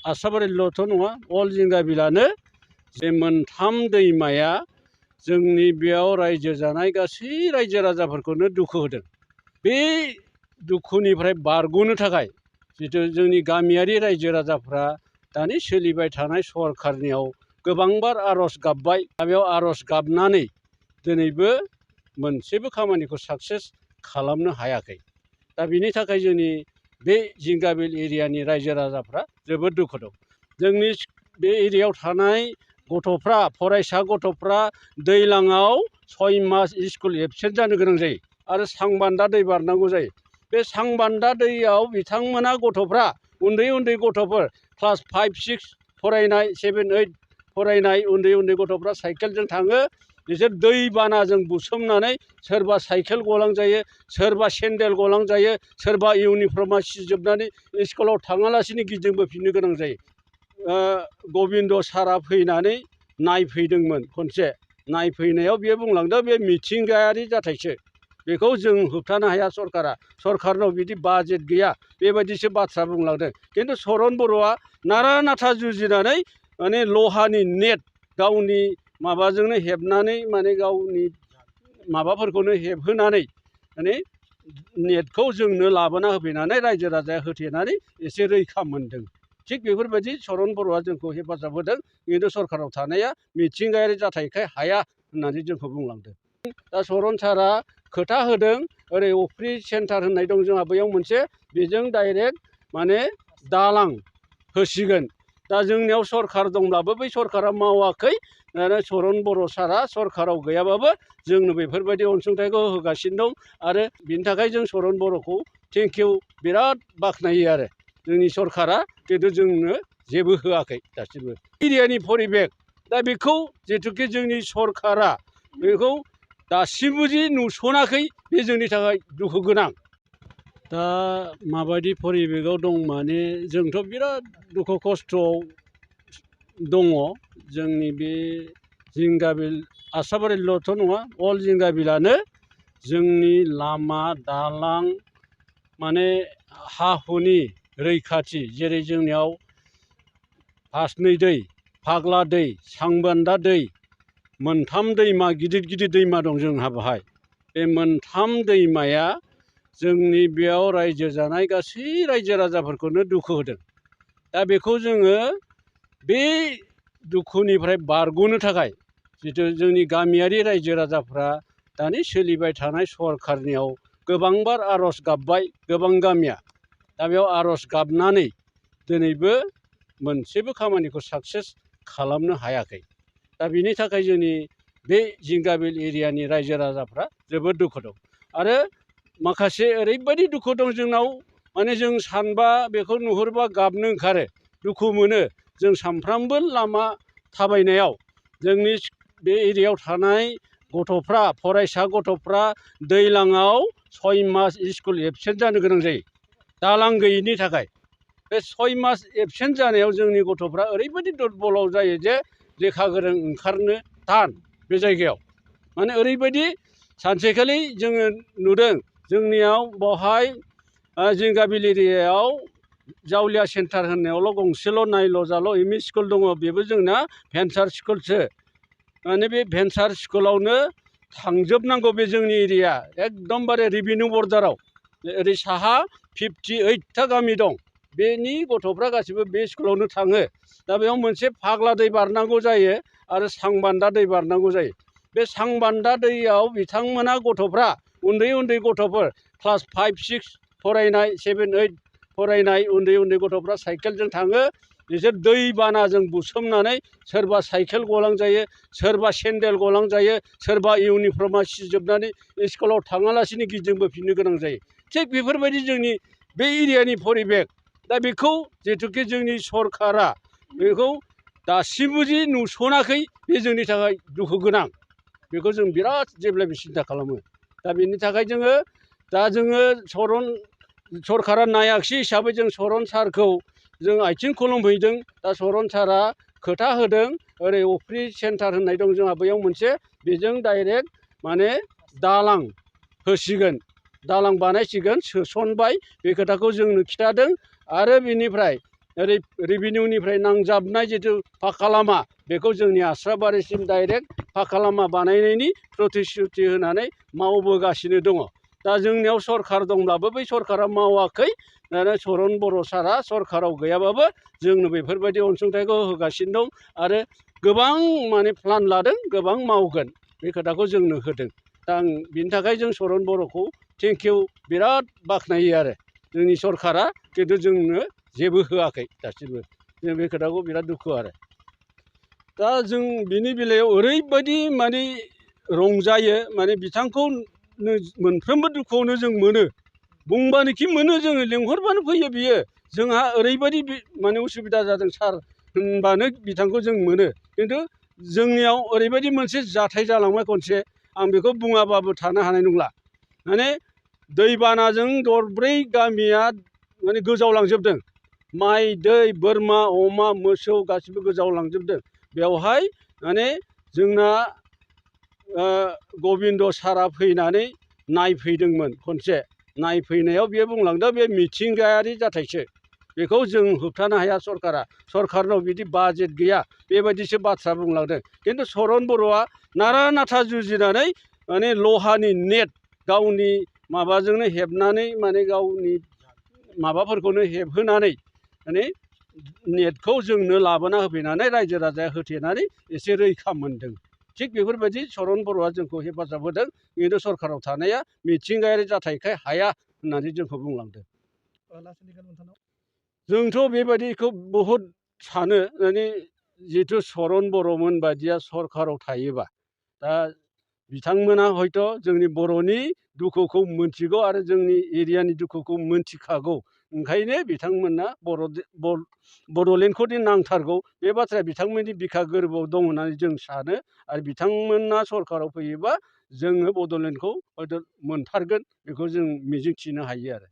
आसाबारिल'थ' नङा अल जिंगाबिलानो जे मोनथाम दैमाया जोंनि बेयाव रायजो जानाय गासै रायजो राजाफोरखौनो दुखु होदों। बे दुखुनिफ्राय बारग'नो थाखाय जितु जोंनि गामियारि रायजो राजाफ्रा दानि सोलिबाय थानाय सरखारनियाव गोबांबार आर'ज गाबबाय। दा बेयाव आर'ज गाबनानै दिनैबो मोनसेबो खामानिखौ साक्सेस खालामनो हायाखै। दा बिनि थाखाय जोंनि बे जिंगाबिल एरियानि रायजो राजाफ्रा जोबोद दुखु दं। जोंनि बे एरियायाव थानाय गथ'फ्रा फरायसा गथ'फ्रा दैज्लाङाव 6 मास स्कुल एबसेन्ट जानो गोनां जायो आरो सांबान्दा दै बारनांगौ जायो। बे सांबान्दा दैयाव बिथांमोना गथ'फ्रा उन्दै उन्दै गथ'फोर क्लास 5, 6 फरायनाय 7, 8 फरायनाय उन्दै उन्दै गथ'फ्रा साइकेलजों थाङो। बिसोर दै बानाजों बुसोमनानै सोरबा साइकेल गलांजायो, सोरबा सेन्देल गलांजायो, सोरबा इउनिफर्मा सिजोबनानै स्कुलाव थाङालासिनो गिदिंबोफिननो गोनां जायो। गबिन्द सारा फैनानै नायफैदोंमोन खनसे। नायफैनायाव बियो बुंलांदों बे मिथिंगायारि जाथायसो, बेखौ जों होबथानो हाया सरखारनाव बिदि बाजेट गैया, बेबायदिसो बाथ्रा बुंलांदों। खिन्थु चरन बर'आ नारा नाथा जुजिनानै माने लहानि नेट गावनि माबाजोंनो हेबनानै माने गावनि माबाफोरखौनो हेबहोनानै माने नेटखौ जोंनो लाबोना होफैनानै रायजो राजाया होथेनानै एसे रैखा मोनदों। थिग बेफोरबायदि चरन बर'आ जोंखौ हेफाजाब होदों। खिन्थु सरखाराव थानाया मिथिंगायारि जाथायखाय हाया होननानै जोंखौ बुंलांदों। दा चरन सारा खोथा होदों, ओरै अफ्रि सेन्टार होननाय दं जोंहा बैयाव मोनसे, बेजों डाइरेक्ट माने दालां होसिगोन। दा जोंनियाव सरखार दंब्लाबो बै सरखारा मावाखै। दाना चरन बर' सारा सरखाराव गैयाबाबो जोंनो बेफोरबायदि अनसुंथाइखौ होगासिनो दं। आरो बिनि थाखाय जों चरन बर'खौ थेंक इउ बिराद बाख्नायो आरो जोंनि सरखारा, खिन्थु जोंनो जेबो होआखै दासिमबो। एरियानि परिबेक दा बेखौ जिथुके जोंनि सरखारा बेखौ दासिमबो जि नुसनाखै, बे जोंनि थाखाय दुखु गोनां। दा माबायदि परिबेकआव दं माने जोंथ' बिराद दुखु खस्थ'आव दङ। जोंनि बे जिंगाबिल आसाबारिल'थ' नङा अल जिंगाबिलानो जोंनि लामा दालां माने हा हुनि रैखाथि, जेरै जोंनियाव फासनै दै, फाग्ला दै, सांबान्दा दै, मोनथाम दैमा गिदिर गिदिर दैमा दं जोंहा बाहाय। बे मोनथाम दैमाया जोंनि बेयाव रायजो जानाय गासै रायजो राजाफोरखौनो दुखु होदों। दा बेखौ जोङो बे दुखुनिफ्राय बारग'नो थाखाय जितु जोंनि गामियारि रायजो राजाफ्रा दानि सोलिबाय थानाय सरखारनियाव गोबांबार आर'ज गाबबाय गोबां गामिया। दा बेयाव आर'ज गाबनानै दिनैबो मोनसेबो खामानिखौ साक्सेस खालामनो हायाखै। दा बिनि थाखाय जोंनि बे जिंगाबिल एरियानि रायजो राजाफ्रा जोबोद दुखु दं। आरो माखासे ओरैबायदि दुखु दं जोंनाव, माने जों सानबा बेखौ नुहुरबा गाबनो ओंखारो, दुखु मोनो। जों सानफ्रामबो लामा थाबायनायाव जोंनि बे एरियायाव थानाय गथ'फ्रा फरायसा गथ'फ्रा दैज्लाङाव 6 मास स्कुल एबसेन्ट जानो गोनां जायो दालां गैयिनि थाखाय। बे 6 मास एबसेन्ट जानायाव जोंनि गथ'फ्रा ओरैबायदि दुरबलाव जायो जे लेखा गोरों ओंखारनो थान बे जायगायाव। माने ओरैबायदि सानसेखालि जोङो नुदों जोंनियाव बेवहाय जिंगाबिल एरियायाव जावलिया सेन्टार होननायावल' गंसेल' नायल' जाल' एम इ स्कुल दङ, बेबो जोंना भेन्सार स्कुलसो। माने बे भेन्सार स्कुलावनो थांजोबनांगौ बे जोंनि एरिया एकदमबारे रेभिनिउ बर्डाराव। ओरै साहा 58टा गामि दं, बेनि गथ'फ्रा गासिबो बे स्कुलावनो थाङो। दा बेयाव मोनसे फाग्ला दै बारनांगौ जायो आरो सांबान्दा दै बारनांगौ जायो। बे सांबान्दा दैयाव बिथांमोना गथ'फ्रा उन्दै उन्दै गथ'फोर क्लास 5, 6 फरायनाय 7, 8 फरायनाय उन्दै उन्दै गथ'फ्रा साइकेलजों थाङो। बिसोर दै बानाजों बुसोमनानै सोरबा साइकेल गलांजायो, सोरबा सेन्देल गलांजायो, सोरबा इउनिफर्मा सिजोबनानै स्कुलाव थाङालासिनो गिदिंबोफिननो गोनां जायो। थिग बेफोरबायदि जोंनि बे एरियानि परिबेक दा बेखौ जिथुके जोंनि सरखारा बेखौ दासिमबो जि नुसनाखै, बे जोंनि थाखाय दुखु गोनां। बेखौ जों बिराद जेब्लायबो सिन्था खालामो। दा बेनि थाखाय जोङो सरखारा नायाखिसै हिसाबै जों चरन सारखौ जों आथिं खुलुमहैदों। दा चरन सारा खोथा होदों, ओरै अफ्रि सेन्टार होननाय दं जोंहा बैयाव मोनसे, बेजों डाइरेक्ट माने दालां होसिगोन, दालां बानायसिगोन, सोसनबाय बे खोथाखौ जोंनो खिथादों। आरो बेनिफ्राय ओरै रेभिनिउनिफ्राय नांजाबनाय जिथु पाका लामा बेखौ जोंनि आस्राबारिसिम डाइरेक्ट पाका लामा बानायनायनि प्रतिश्रुति होनानै मावबोगासिनो दङ। दा जोंनियाव सरखार दंब्लाबो बै सरखारा मावाखै। दाना चरन बर' सारा सरखाराव गैयाबाबो जोंनो बेफोरबायदि अनसुंथाइखौ होगासिनो दं आरो गोबां माने प्लान लादों, गोबां मावगोन बे खोथाखौ जोंनो होदों। दा आं बिनि थाखाय जों चरन बर'खौ थेंक इउ बिराद बाख्नायो आरो जोंनि सरखारा खिन्थु जोंनो जेबो होआखै दासिमबो। जों बे खोथाखौ बिराद दुखु आरो दा जों बिनि बेलायाव ओरैबायदि माने रंजायो माने बिथांखौ मोनफ्रोमबो दुखुआवनो जों मोनो। बुंबानोखि मोनो, जोङो लेंहरबानो फैयो बियो। जोंहा ओरैबायदि माने उसुबिदा जादों सार होनबानो बिथांखौ जों मोनो। खिन्थु जोंनियाव ओरैबायदि मोनसे जाथाय जालांबाय खनसे, आं बेखौ बुङाबाबो थानो हानाय नंला। माने दैबानाजों दरब्रै गामिया माने गोजावलांजोबदों। माइ दै बोरमा अमा मोसौ गासिबो गोजावलांजोबदों। बेवहाय माने जोंना गबिन्द सारा फैनानै नायफैदोंमोन खनसे। नायफैनायाव बियो बुंलांदों बे मिथिंगायारि जाथायसो, बेखौ जों होबथानो हाया सरकारा, सरकारनाव बिदि बाजेट गैया, बेबायदिसो बाथ्रा बुंलांदों। खिन्थु चरन बर'आ नारा नाथा जुजिनानै माने लहानि नेट गावनि माबाजोंनो हेबनानै माने गावनि माबाफोरखौनो हेबहोनानै माने नेटखौ जोंनो लाबोना होफैनानै रायजो राजाया होथेनानै एसे रैखा मोनदों। थिग बेफोरबायदि चरन बर'आ जोंखौ हेफाजाब होदों। खिन्थु सरकाराव थानाया मिथिंगायारि जाथायखाय हाया होननानै जोंखौ बुंलांदों। जोंथ' बेबायदिखौ बहुद सानो, माने जिथु चरन बर'मोन बायदिया सरकाराव थायोबा दा बिथांमोना हयथ' जोंनि बर'नि दुखुखौ मोनथिगौ आरो जोंनि एरियानि दुखुखौ मोनथिखागौ। ओंखायनो बिथांमोना बड'लेण्डखौ दि नांथारगौ बे बाथ्राया बिथांमोननि बिखा गोरबोआव दं होननानै जों सानो। आरो बिथांमोना सरकाराव फैयोबा जोङो बड'लेण्डखौ हयथ' मोनथारगोन, बेखौ जों मिजिंथिनो हायो आरो।